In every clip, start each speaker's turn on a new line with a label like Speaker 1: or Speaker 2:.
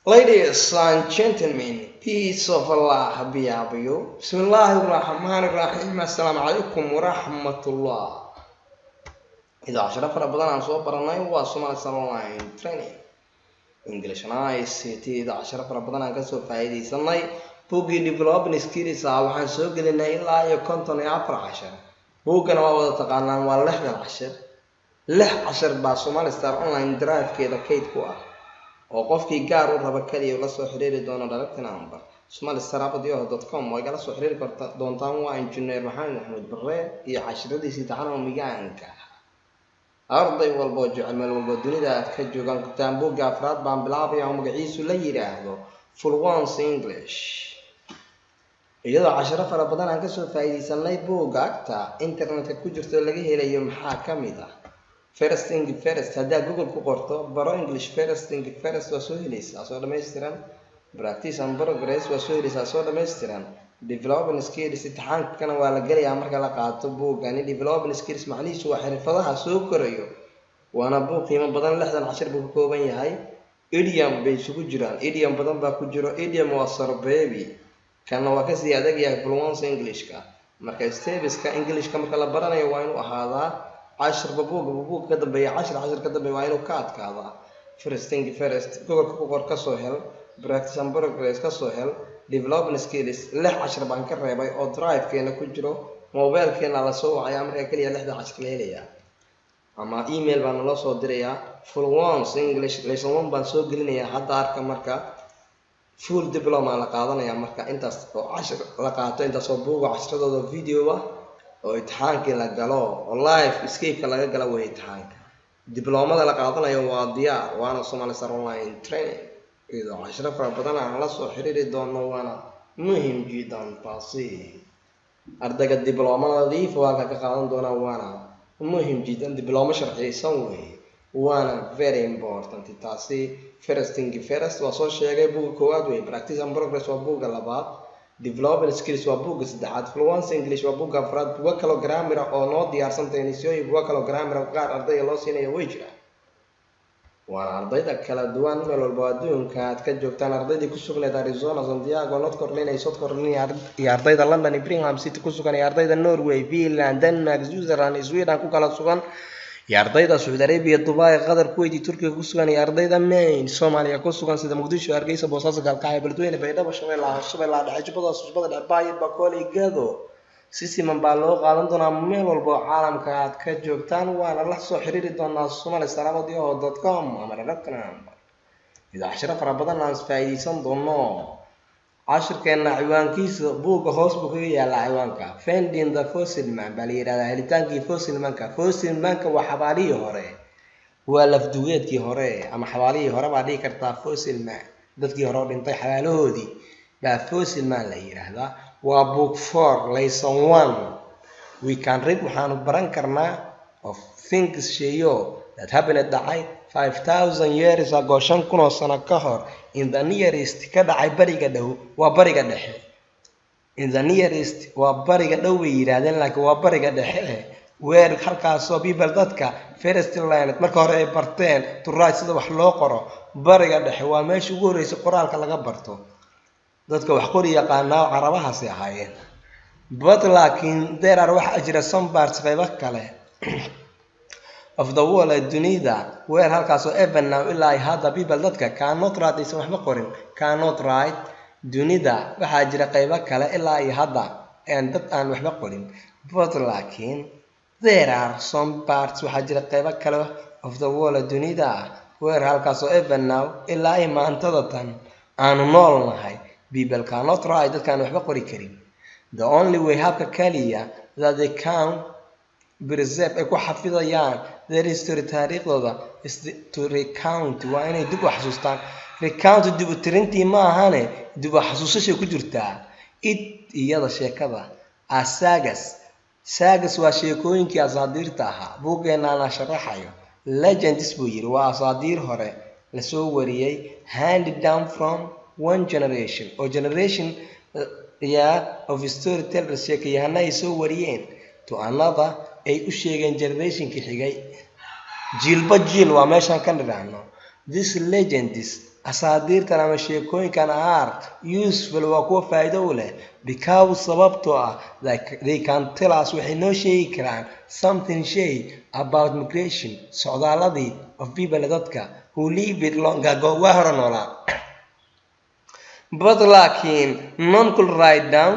Speaker 1: Ladies and gentlemen, peace of Allah be upon you. Bismillahi rahmaani rahiim. Assalaamu calaykum waraxmatullah. Idaa casharo fara badan aan soo baranay waa Somali Online Training English and ICT. Idaa casharo fara badan aan kasoo faa'iidaysanay buuggii Developing Skills ah, waxaan soo gelinay ilaa iyo 54 cashar. Buuggana waa wada taqaanaan, waa 60 cashar. Lix cashar baa Somali Star Online drive-keeda kayd ku ah, oo qofkii gaar u raba kaliya la soo xiriiri doono direct number somalistar@yahoo.com. Waa igala soo xiriiri karta doontaan. Waa Injineer Maxamed Maxamuud Barre iyo casharadiisii taxanaha migaanka. Arday walba oo jecel, meel walba dunida aad ka joogaan kutaan, buugga afraad baan bilaabaya oo magaciisu la yidhaahdo Fluency English. Iyadoo casharo fara badan aan kasoo faa'iidaysanay buugga agta internetka ku jirto laga helayo, maxaa ka mid ah First Thing First? Haddaa Google ku qorto "baro English First Thing First", waa soo helaysaa soo dhammaystiran. Practice and Progress waa soo helaysaa soo dhammaystiran. Developing Skills imtixaankana waa la gelayaa marka la qaato buuggani. Developing Skills macnihiisu waa xirfadaha soo korayo, waana buug qiimo badan. 60 cashir buu ka kooban yahay. Idiom bay isugu jiraan, idiom badan baa ku jiro. Idiom waa sarbeebi, kana waa kasii adag yahay Fluency Englishka. Marka steps-ka Englishka marka la baranayo waa inuu ahaadaa cashirba buugga buugga ka dambeeya, cashir cashir ka dambeeya waa inuu ka adkaadaa. First Thing First Google ku qor, kasoo hel. Practice and Progress kasoo hel. Developing Skills lix cashir baan ka reebay oo drive-keena ku jiro. Mobilekeena lasoo wacayaa markaa keliya lixda cashir la helayaa, ama email baa naloo soo dirayaa. Fluency English lesson one baan soo gelinayaa hadda. Arka, marka full diploma la qaadanayaa marka intaas oo cashir la qaato, intaas oo buuga cashiradooda video ah oo imtixaankii la galo oo live Skype-ka laga galo wey. Imtixaanka dibloomada la qaadanayo waa diyaar, waana Somali Star Online Training, iyadoo cashiro fara badan aan la soo xiriiri doono, waana muhim jiddan taasi. Ardayga diblooma nadiif waa ka qaadan doonaa, waana muhim jiddan, diblooma sharciyeysan weeye, waana very important taasi. First Thing First waa soo sheegay, buugga koowaad wey. Practice and Progress waa buugga labaad. Developing Skills waa buugga saddexaad. Fluency English waa buugga afraad. Buuga kaloo grammar oo noo diyaarsan, tense-yooyin, buuga kaloo grammar qaar ardayga loo siinayo way jiraan. Waana ardayda kala duwan meel walba adduunka aad ka joogtaan: ardaydii ku sugnayd Arizona, Santiago, North Carolina iyo South Carolina, iyo ardayda London iyo Birmingham City ku sugan, iyo ardayda Norway, Finland, Denmark, Switzerland iyo Sweden ku kala sugan, iyo ardayda Sacuudi Arabia, Dubai, Qatar, Kuwait iyo Turkiga ku sugan, iyo ardayda Maine, Soomaaliya ku sugan, sida Muqdisho, Hargeysa, Boosaaso, Gaalkacyo, Beledweyne, Baydhabo, Shabeellaha, Shabeellaha Dhexe, Jubbada Hoose, Jubbada Dhexe, Baay, Bakool iyo Gado. Si siman baa loo qaadan doonaa meel walba oo caalamka aad ka joogtaan, waana la soo xiriiri doonaa somalistar@yahoo.com ama direct number, iyadoo cashiro fara badan aan isfaa'iidaysan doono. Cashirkeena ciwaankiisa buugga hoos buu kaga yaalaa. Ciwaanka "Finding the Fossil Man" baa la yidhahdaa, helitaankii fossil manka. Fossil manka waa xabaalihii hore, waa lafdugeedkii hore ama xabaalihii hore baa dhihi kartaa. Fossil man, dadkii hore oo dhintay xabaalahoodii baa fossil man la yidhaahdaa. Waa book four, lesson one. We can read, waxaanu baran karnaa, of things, sheeyo, that happened, dhacay, 5000 years ago, 5000 oo sano ka hor, in the Near East, ka dhacay bariga dhow. Waa Bariga Dhexe. In the Near East waa bariga dhow bay yidhaahdeen, laakiin waa Bariga Dhexe. Where, halkaasoo, people, dadka, first learned, marka hore ay barteen, to write, sida wax loo qoro. Bariga Dhexe waa meesha ugu horreysay qoraalka laga barto. Dadka wax qori yaqaanaa Carabahaasi ahaayeen. But, laakiin, there are, waxaa jira, some parts, qaybo kale, of the world, ee dunida, where, halkaasoo, even now, ilaa ay hadda, people, dadka, cannot write, aysan waxba qorin. Cannot write. Dunida waxaa jira qaybo kale ilaa iyo hadda aan dad aan waxba qorin. But, laakiin, there are some parts, waxaa jira qaybo kale, of the world, dunida ah, where, halkaasoo, even now, ilaa ay maantada tan aanu nool nahay, people cannot write, dadkaan waxba qori karin. The only way, habka kaliya, that they can preserve, ay ku xafidayaan, their history, taariikhdooda, is to recount, waa inay dib u xasuustaan. Recount dib u tirintii ma ahane, dib u xasuusashay ku jirtaa. It, iyada, sheekada, as sagas. Sagas waa sheekooyinkii asaadiirta ahaa. Buuggeennaana sharaxayo. Legends buu yidhi, waa asaadiir hore lasoo wariyey, handed down from one generation oo generation yeah, of storytellers, sheekayahana ay soo wariyeen, to another, ay u sheegeen generationkii xigay, jiilba jiil. Waa meeshaan ka nidhaahno these legends. Asaadiirtan ama sheekooyinkan are useful, waa kuwa faa'iido u leh, because sababtoo ah they can tell us, waxay noo sheegi karaan, something, shay, about migration, socdaaladii, of people, dadka, who lived long ago, waa hore noolaa. But laakiin none could write down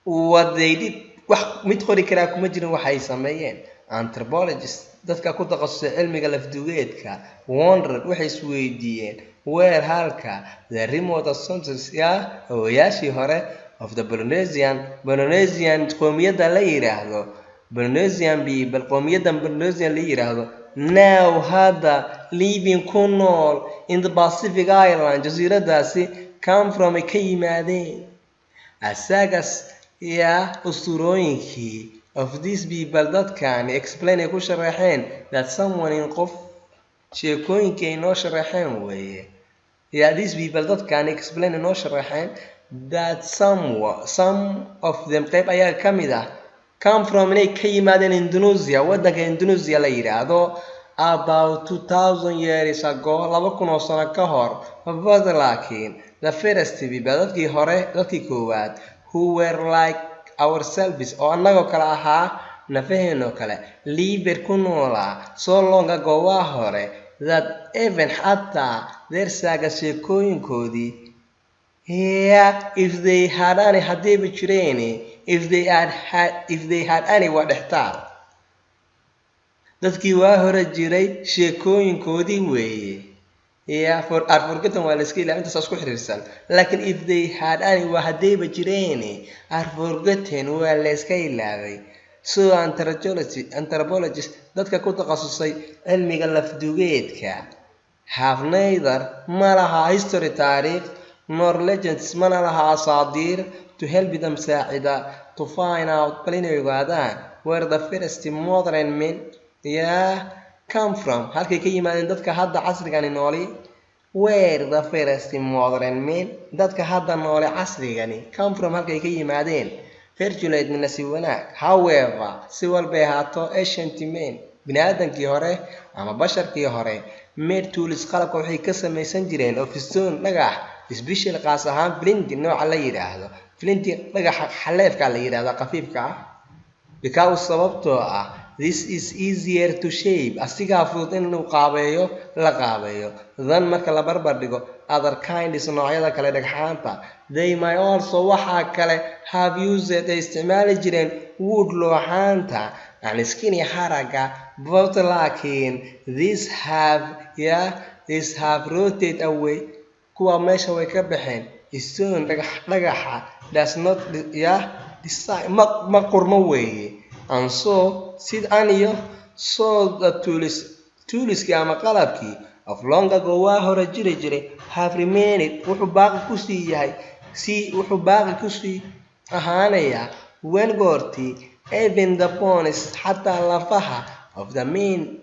Speaker 1: what they did, wax mid qori karaa kuma jirin waxay sameeyeen. Anthropologist, dadka ku takhasusay cilmiga lafdugeedka, wondered, waxay isweydiiyeen, where, halka, the remote ancestors, ya awowayaashii hore, of the Polynesian qowmiyadda la yiraahdo, Polynesian people, qowmiyaddan Polynesian la yiraahdo, now, hadda, living, ku nool, in the Pacific Island, jasiiradaasi, come from, ay ka yimaadeen. Sagas, ya usturooyinkii, of these people, dadkani, explain, ay ku sharaxeen, that someone, in qof, sheekooyinkii ay noo sharaxeen weeye. Ya these people, dadkani, explain, ay noo sharaxeen, that some of them, qayb ayaa ka mid ah, come from, inay ka yimaadeen, Indonesia, waddanka Indonesia la yidhaahdo, about 2000 years ago, 2000 oo sano ka hor. But laakiin the first people, dadkii hore, dadkii koowaad, who were like ourselves, oo annagoo kale ahaa, nafaheenoo kale, lived, ku noolaa, so long ago, waa hore, that even, xataa, their saga, sheekooyinkoodii, yeah, if they had any, haddayba jireen, if they had any, waa dhextaal. Dadkii waa hore jiray sheekooyinkoodii weeye. Yeah, for are forgotten, waa la iska ilaa intaas isku xiriirsan. Laakiin if they had any, waa haddayba jireen, are forgotten, waa la iska ilaabay. So anthropologist, dadka ku takhasusay cilmiga lafdugeedka, have neither, ma laha, history, taariikh, nor legends, mana laha asaadiir, to help them, saacida, to find out, bal inay ogaadaan, where the first modern men, yeah, come from, halkay ka yimaadeen dadka hadda casrigani nooli. Where the first modern men, dadka hadda noole casrigani, come from, halkay ka yimaadeen. Fortunately, nasiib wanaag, however, si walbay ahaato, ancient men, biniaadankii hore ama basharkii hore, made tools, qalabka waxay ka samaysan jireen, of stone, dhagax, special, qaas ahaan, flint, nooca la yidhaahdo flint, dhagaxa xaleefka la yidhaahdo, khafiifka ah, because sababtoo ah this is easier to shape, asigaa fudud in uu qaabeeyo, la qaabeeyo, than, marka la barbar dhigo, other kinds, noocyada kale dhagxaanta. They may also, waxaa kale, have used, ay isticmaali jireen, wood, looxaanta, and skin, haraga. But laakiin this have, yeah, this have rotted away, kuwa meesha way ka baxeen. Stone, dhagax, dhagaxa, does not, yeah, design, ma qurmo weeye. And so, sid an iyo so, the tools, toolskii ama qalabkii, of long ago, waa hore jiri jiray, have remained, wuxuu baaqi kusii yahay, si wuxuu baaqi kusii ahaanayaa, when, goortii, even the bones, xataa lafaha, of the men,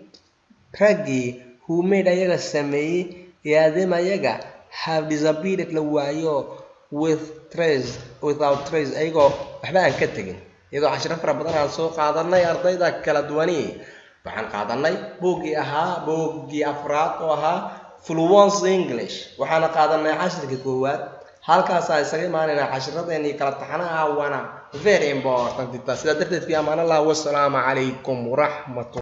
Speaker 1: raggii, who made, ayaga sameeyey, yaadem, ayaga, have disappeared, la waayo, with trace, without trace, ayagoo waxba aan ka tegin. Iyadoo cashiro fara badan aan soo qaadanay, ardayda kala duwani, waxaan qaadanay buuggii ahaa, buuggii afraad oo ahaa Fluency English. Waxaana qaadanay cashirkii koowaad. Halkaasaa isaga imaanaynaa cashiradeenii kala taxanaha, waana very important. Sidaa darteed, fi amaan Allah, wasalaamu calaykum waraxmat.